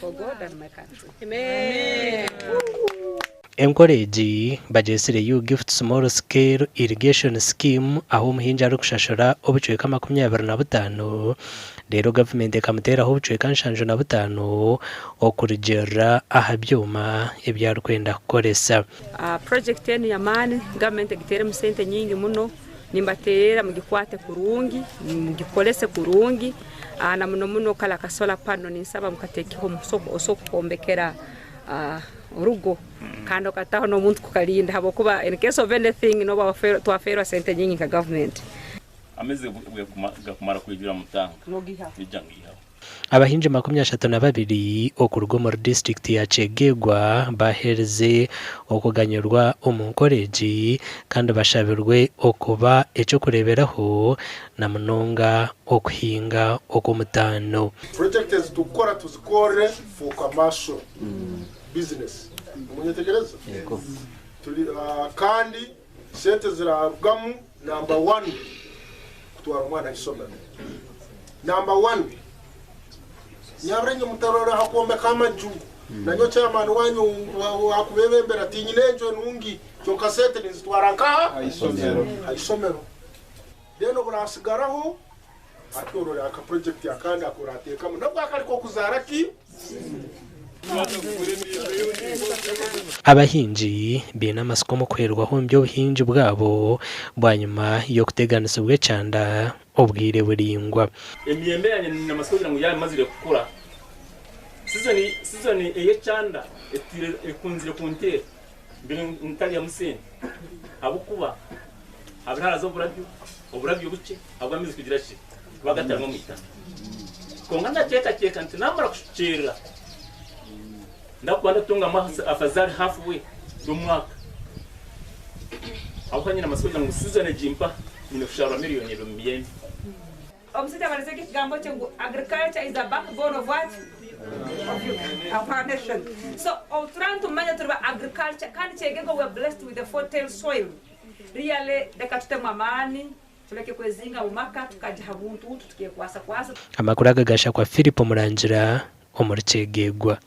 for God and my country. Amen. Enkora egi bagyetsire U-Gift Small Scale Irrigation Scheme ahu omuhingi arikushashura obucweka 25 reero gavumenti ekamuteeraho obucweka 75 okurugiirira aha byoma ebi arikwenda kukoresa. Purojekiti enu y'amaani gavumenti egiteiremu sente nyingi muno, nimbateerera mugikwate kurungi, mugikorese kurungi na muno muno kare aka solar panel ninsaba mukateekeho osobola kwombekera orugo kandi okataho n'omuntu kukarinda habwokuba in case of anything noba twafeerwa sente nyingi nka gavumenti. Amaizi gakumara kwijura mu tanka, nija ngiihaho. Abahingi 32 okuruga omuri disiturikiti ya Kyegegwa baaherize okuganyirwa omu nkora egi kandi bashabirwe okuba eky'okureeberaho na munonga okuhinga okw'omutaano. Project ezi tukukora tuzikorre for commercial business nimunyetegereza? Turi kandi sente zirarugamu number one kutwara omwana ahisomero number one nyabura inywe mutarora aha kwombeka amaju nanyowe chairman wanyu wakubebembera tinyine enju enungi kyonka sente ninzitwara nkaha ahisomero then oburasigaraho Hati orore aka project akandi aku orateekamu nabwo akari k'okuzaara ki? Abahingi baine amatsiko omu kuhwerwaho omu by'obuhingi bwabo bwanyima y'okuteganisibwa ekyanda obwire buraingwa. Emiyembe yangye nyine amatsiko kugira ngu yaaba emazire kukura, sizoni sizoni ey'ekyanda etwire ekunzire kunteera mbire ntaryamu sente ahabw'okuba Habura haraza oburabyo, oburabyo bukye ahabw'amaizi kugira ki? Kuba gatarimu omu itaka. Kwonka ndateekateeka nti naamara kushukyerera, ndakuba ndatungamu afazaali half way y'omwaka. Ahabw'okuba nyine amatsiko kugira ngu sizoni egi mpa, nyine kusharura miriyoni ebiri omu miyembe. Omushaija abarize gye ekigambo kye ngu agriculture is the backbone of what? Of our nation. So obu turaba nitumanya turi ba agriculture kandi kyegego we are blessed with the fertile soil. Really reka tutemu amaani tureke kwezinga omu maka tukagya aha buntuntu tukekwasakwasa. Amakuru aga gashakwa Philip Murangira omuri Kyegegwa.